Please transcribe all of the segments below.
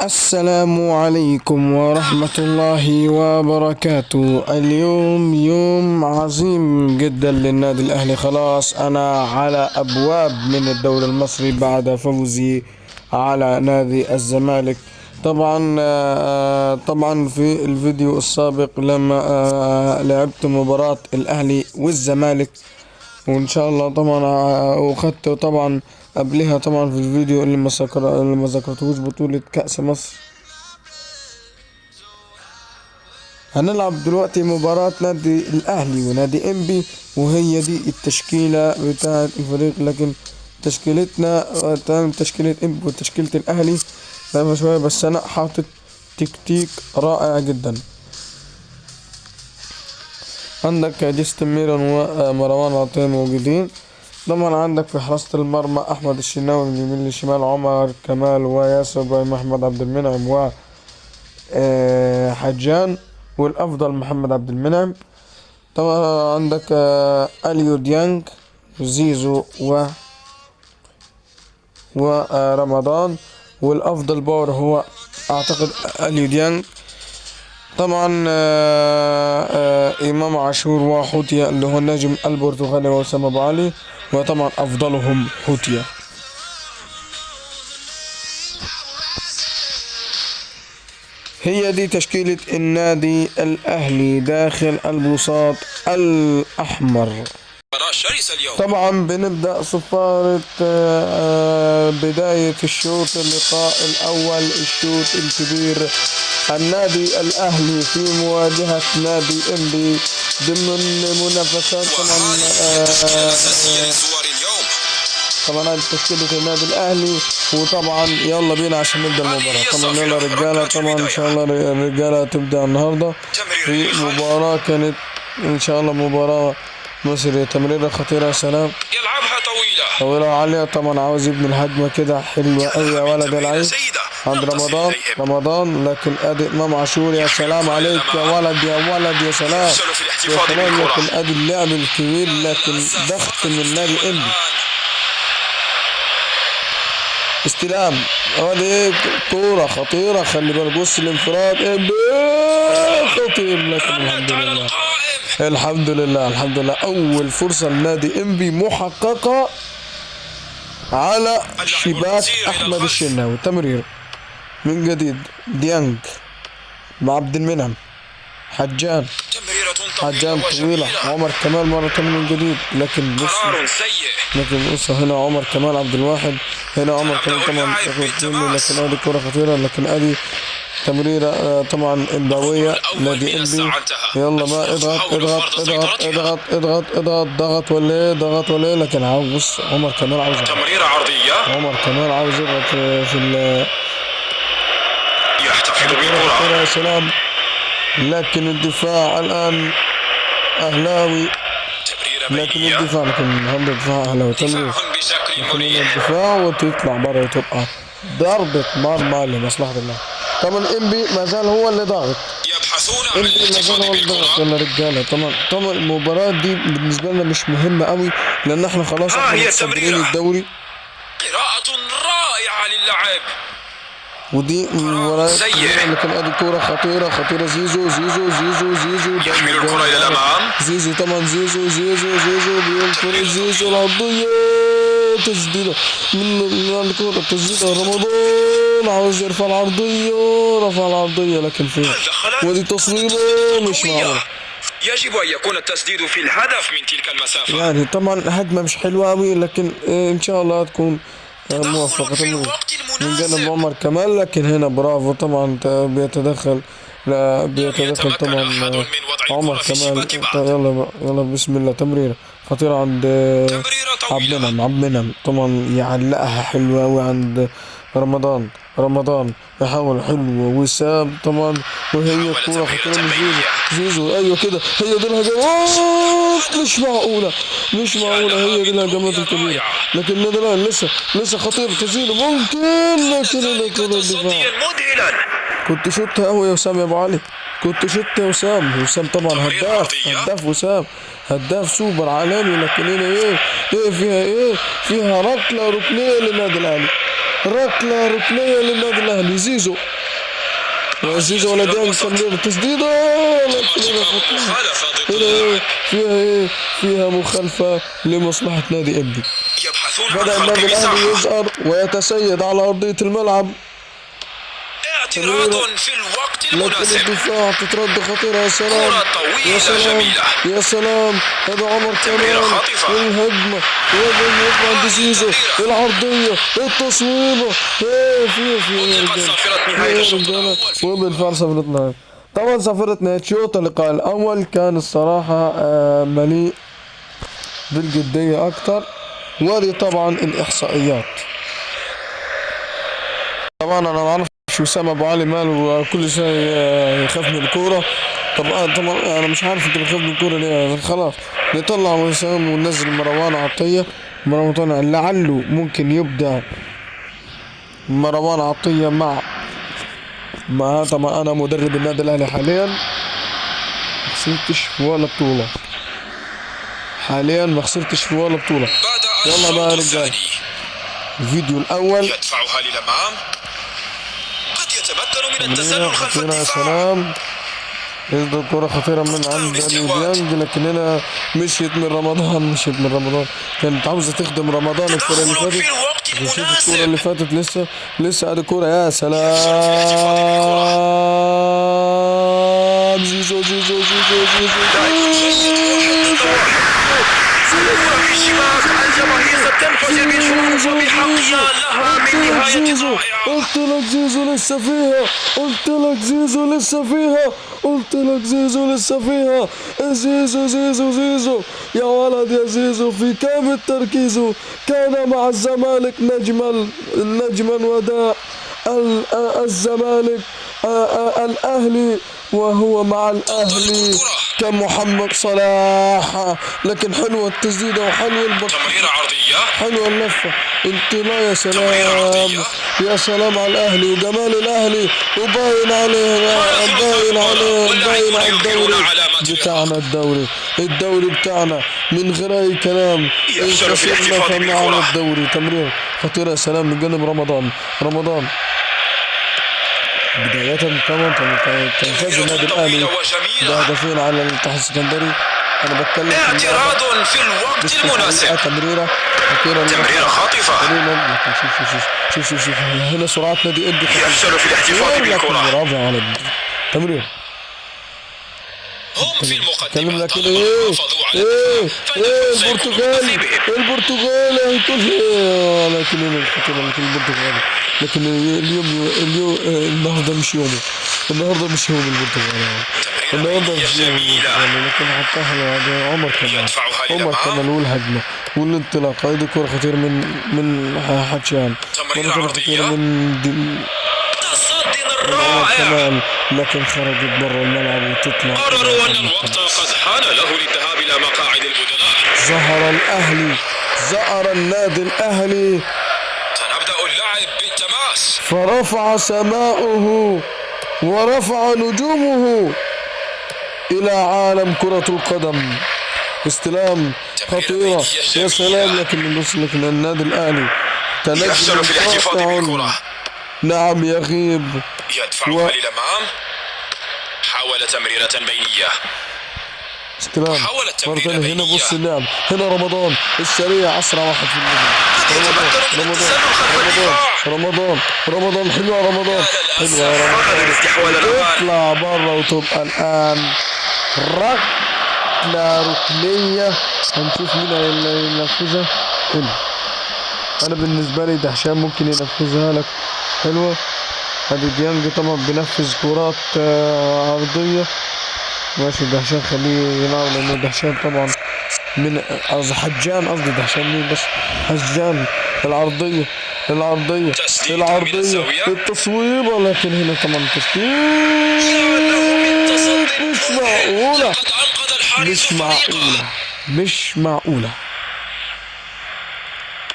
السلام عليكم ورحمة الله وبركاته. اليوم يوم عظيم جدا للنادي الأهلي. خلاص أنا على أبواب من الدوري المصري بعد فوزي على نادي الزمالك. طبعا في الفيديو السابق لما لعبت مباراة الأهلي والزمالك، وإن شاء الله طبعا وخدت طبعا قبلها طبعا في الفيديو اللي ما ذكرتهوش بطولة كأس مصر. هنلعب دلوقتي مباراة نادي الأهلي ونادي إنبي، وهي دي التشكيلة بتاعة الفريق. لكن تشكيلتنا تشكيلة إنبي وتشكيلة الأهلي ضعيفة شوية، بس أنا حاطط تكتيك رائع جدا. عندك جيستن ميرون ومروان عطية موجودين. طبعا عندك في حراسة المرمى أحمد الشناوي، من اليمين للشمال عمر كمال وياسر إبراهيم، أحمد عبد المنعم و حجان، والأفضل محمد عبد المنعم. طبعا عندك أليو ديانج، زيزو ورمضان، والأفضل power هو أعتقد أليو ديانج. طبعا إمام عاشور وحوتيا اللي هو النجم البرتغالي وأسامة أبو علي، وطبعا أفضلهم حوتيا. هي دي تشكيلة النادي الأهلي داخل البساط الأحمر. طبعا بنبدأ صفارة بداية الشوط، اللقاء الأول، الشوط الكبير، النادي الأهلي في مواجهة نادي إنبي ضمن منافسات طبعا طبعا تشكيلة النادي الأهلي. وطبعا يلا بينا عشان نبدأ المباراة. طبعا يلا رجالة، طبعا إن شاء الله الرجالة تبدأ النهاردة في مباراة كانت إن شاء الله مباراة مصرية. تمريرة خطيرة، يا سلام، يلعبها طويلة طويلة وعالية. طبعا عاوز يبني الهجمة كده حلوة أوي يا ولد يا لعيب عند رمضان، رمضان، لكن ادي امام عاشور، يا سلام عليك يا ولد يا ولد، يا سلام يا سلام. لكن ادي اللعب الكبير، لكن ضغط من نادي انبي. استلام، ادي كورة خطيرة، خلي بالك، بص الانفراد، انبي خطير، لكن الحمد لله الحمد لله الحمد لله. أول فرصة لنادي انبي محققة على شباك أحمد الشناوي. تمرير من جديد، ديانج مع عبد المنعم، حجان، حجان طويلة، عمر كمال مرة ثانية من جديد، لكن بص، لكن بص هنا عمر كمال عبد الواحد، هنا عمر كمال طبعا منه، لكن ادي كرة خطيرة، لكن ادي تمريرة طبعا إنباوية نادي إنبي. يلا بقى اضغط اضغط اضغط اضغط اضغط اضغط، ضغط ولا ايه، ضغط ولا ايه، لكن عاوز بص عمر كمال عاوز تمريرة عرضية، عمر كمال عاوز يضغط في يحتفظ بالكرة، يا سلام، لكن الدفاع الآن أهلاوي، لكن الدفاع، لكن النهارده الدفاع أهلاوي. تمرير، لكن الدفاع وتطلع بره وتبقى ضربة مرمى لمصلحة الله. طبعا انبي ما زال هو اللي ضاغط، يبحثون عن انبي ما زال هو اللي ضاغط. يلا رجاله، طبعا المباراة دي بالنسبة لنا مش مهمة قوي، لأن احنا خلاص احنا متصدرين الدوري. قراءة رائعة للاعب، ودي مباراة، لكن ادي كورة خطيرة خطيرة، زيزو زيزو زيزو زيزو يحمل الكرة إلى الأمام، زيزو طبعا زيزو زيزو زيزو بينفرد، زيزو العرضية، تسديدة من الكورة، تسديدة رمضان عاوز يرفع العرضية، رفع العرضية لكن فين، ودي تصويبة مش معقولة. يجب أن يكون التسديد في الهدف من تلك المسافة. يعني طبعا هجمة مش حلوة أوي، لكن إن شاء الله هتكون موفقة من جانب عمر كمال. لكن هنا برافو طبعا بيتدخل، لا بيتدخل طبعا عمر كمال. يلا بقى، يلا بسم الله. تمريرة خطيرة عند عبد المنعم، عبد المنعم طبعا يعلقها حلوة أوي عند رمضان، رمضان يحاول حلوة، وسام طبعا، وهي الكورة خطيرة من زيزو، زيزو أيوة كده، هي دي الهجمات، مش معقولة مش معقولة، هي دي الهجمات الكبيرة. لكن النادي الأهلي لسه لسه خطير، تسديده ممكن، لكن الكرة الدفاع. كنت شوتها أوي يا وسام يا أبو علي، كنت شوت يا وسام. وسام طبعا هداف، هداف وسام، هداف سوبر عالمي. لكن هنا ايه ايه فيها، ايه فيها ركلة ركنية للنادي الأهلي، ركلة ركنية للنادي الأهلي. زيزو وزيزو ولا ديانج، تمرير تسديدة، لكن هنا خطير. مخالفة ضد هنا ايه اللاعب. فيها؟ ايه فيها؟ مخالفة لمصلحة نادي إنبي. يبحثون عن بدأ خلق النادي الأهلي مساحة. يزأر ويتسيد على أرضية الملعب. اعتراض في الوقت لكن المناسب. الدفاع تترد خطيرة. يا سلام، كرة طويلة يا سلام، جميلة. يا سلام، هذا عمر تمريرة كمال. خاطفة. الهجمة، الهجمة عند زيزو، العرضية، التصويبة، ايه في ايه يا أطلقت رجالة؟ صافرة في نهاية ايه يا الشوط رجالة؟ الأول. وبالفعل صافرة نهاية، طبعا صافرة نهاية شوط اللقاء الأول كان الصراحة مليء بالجدية أكتر. وادي طبعا الإحصائيات. طبعا أنا ما أعرفش وسام أبو علي ماله كل شيء يخاف من الكورة. طبعا أنا مش عارف أنت بتخاف من الكورة ليه. خلاص نطلع وسام وننزل مروان عطية. مروان لعله ممكن يبدع مروان عطية مع طبعا أنا مدرب النادي الأهلي حاليا، ما خسرتش في ولا بطولة حاليا، ما خسرتش في ولا بطولة. بدأ يلا بقى يا الشوط رجال. الثاني. الفيديو الأول. يدفعها للأمام، قد يتمكن من تمريرة التسلل خلف خطيرة، يا الدفاع. سلام، يصدر كرة خطيرة من عند ديانج، لكن هنا مشيت من رمضان، مشيت من رمضان، كانت عاوزة تخدم رمضان الكرة اللي تدخل فاتت. في الوقت شوف الكرة اللي المناسب. فاتت، لسه لسه ادي كورة، يا سلام، زيزو زيزو زيزو زيزو. لعب جيد، 1-1. الكرة في الشباك، الجماهير ستنفجر بالشعور وبحق، يا لها قلت من لك نهاية زيزو، رائعة. قلت لك زيزو لسه فيها، قلت لك زيزو لسه فيها، قلت لك زيزو لسه فيها. زيزو زيزو زيزو يا ولد يا زيزو، في كامل تركيزه كان مع الزمالك نجما نجما وداء الزمالك الأهلي، وهو مع الأهلي كمحمد صلاح. لكن حلوة التسديدة وحلوة البط، تمريرة عرضية. حلوة اللفة، انطلاق، يا سلام، عرضية. يا سلام على الأهلي وجمال الأهلي، وباين عليه، باين عليه، باين على الدوري بتاعنا، الدوري، الدوري بتاعنا من غير أي كلام. يفشل في خسرنا الاحتفاظ فمعنا بالكرة. الدوري. تمرير خطيرة، يا سلام، من جانب رمضان. رمضان بداية طبعا كان فاز النادي تمريرة الأهلي طويلة وجميلة. بهدفين على الاتحاد السكندري. أنا بتكلم في اللعبة. اعتراض في الوقت بس في المناسب. الحقيقة تمريرة خطيرة. تمريرة خاطفة. تمريرة، لكن شوف شوف شوف شوف شوف هنا سرعات نادي إنبي. يفشل في الاحتفاظ لكن بالكرة. برافو على تمرير. هم في المقدمة. كلم، لكن طالما ايه حافظوا على ايه الدفاع ايه فالنجم سيكون من البرتغالي، نصيبهم. البرتغالي هيكون ايه؟ لكن هنا الخطيرة، لكن البرتغالي، لكن اليوم اليوم النهارده مش يومه، النهارده مش يوم البرتغالي، تمريرة النهارده بينية مش يوم جميلة. البرتغالي، لكن حطها له عمر كمال. يدفعها عمر للأمام. كمال والهجمة والانطلاقة، هذه كرة خطيرة من حتشان. تمريرة كرة عرضية. خطيرة من تصدي عمر رائع. كمال، لكن خرجت برا الملعب وتطلع. قرروا أن الوقت قد حان له للذهاب إلى مقاعد البدلاء. ظهر الأهلي، ظهر النادي الأهلي. سنبدأ اللعب بالتماس. فرفع سماؤه ورفع نجومه إلى عالم كرة القدم. استلام خطيرة، يا سلام، لكن بص، لكن النادي الأهلي تنجم يفشل في الاحتفاظ قاطع. بالكرة. نعم يغيب. يدفعها للأمام. حاول تمريرة بينية. استلام حاول مرة التمرير ثانية هنا. بينية. بص اللعب هنا، رمضان السريع، أسرع واحد في النادي. قد يتمكن من رمضان، التسلل خلف رمضان، الدفاع. رمضان، رمضان، حلوة يا رمضان، يا حلوة يا للأسف فقد رمضان. الاستحواذ الآن. تطلع بره وتبقى الآن ركلة ركنية. هنشوف مين اللي ينفذها. حلو، أنا بالنسبة لي دهشان ممكن ينفذها لك. حلوة ادي ديانج طبعا بينفذ كرات عرضية. ماشي، دهشان خليه يلعب، لأنه دهشان طبعا من قصدي حجان، قصدي دهشان مين بس، حجان. العرضية، العرضية، تسديدة من العرضية، الزاوية. التصويبة، لكن هنا طبعا تسديد يا له من تصدي مش مذهل. معقولة، لقد أنقذ الحارس مش فريقه. معقولة، مش معقولة.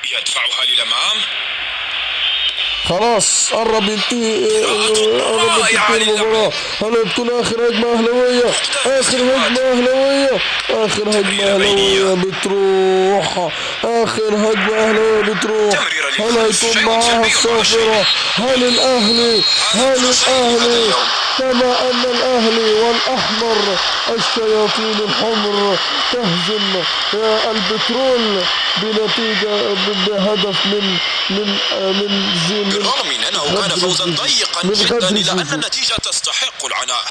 يدفعها للأمام. خلاص قرب ينتهي، قرب تنتهي المباراة. هل هتكون آخر هجمة أهلاوية؟ آخر هجمة أهلاوية، آخر هجمة أهلاوية بتروح، آخر هجمة أهلاوية بتروح. هل هيكون معاها الصافرة؟ هل الأهلي، هل الأهلي، كما أن الأهلي والأحمر الشياطين الحمر تهزم البترول بنتيجة بهدف من من من زي من بالرغم من أنه كان فوزا ضيقا جدا إلا أن النتيجة تستحق العناء.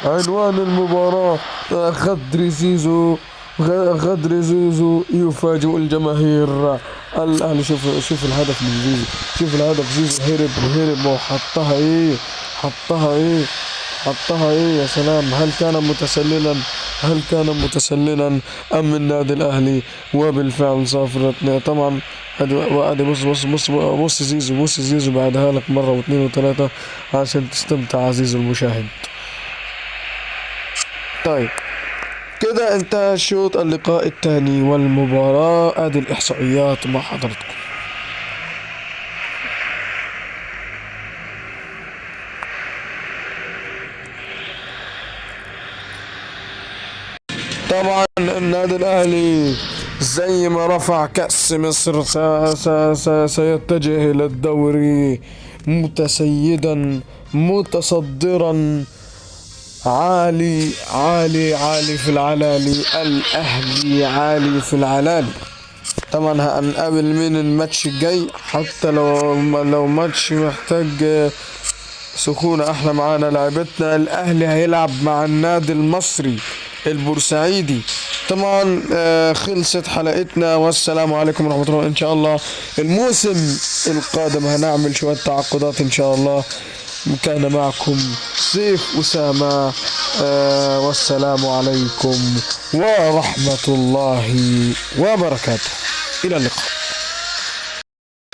عنوان المباراة غدر زيزو، غدر زيزو يفاجئ الجماهير الأهلي. شوف الهدف من زيزو، شوف الهدف. زيزو هرب وحطها ايه، حطها ايه، حطها ايه، يا سلام. هل كان متسللا، هل كان متسللا ام من النادي الاهلي؟ وبالفعل صفرتنا طبعا. وادي بص بص بص بص زيزو، بص زيزو بعدها لك مرة واثنين وثلاثة عشان تستمتع عزيزي المشاهد. طيب كده انتهى شوط اللقاء الثاني والمباراة. ادي الاحصائيات مع حضراتكم. طبعا النادي الاهلي زي ما رفع كأس مصر سيتجه الى الدوري متسيدا متصدرا، عالي عالي عالي في العلالي، الاهلي عالي في العلالي. طبعا هنقابل مين الماتش الجاي؟ حتى لو ماتش محتاج سخونة، احنا معانا لعبتنا. الاهلي هيلعب مع النادي المصري البورسعيدي. طبعا خلصت حلقتنا، والسلام عليكم ورحمة الله. ان شاء الله الموسم القادم هنعمل شوية تعاقدات ان شاء الله. كان معكم سيف أسامة، والسلام عليكم ورحمة الله وبركاته. إلى اللقاء.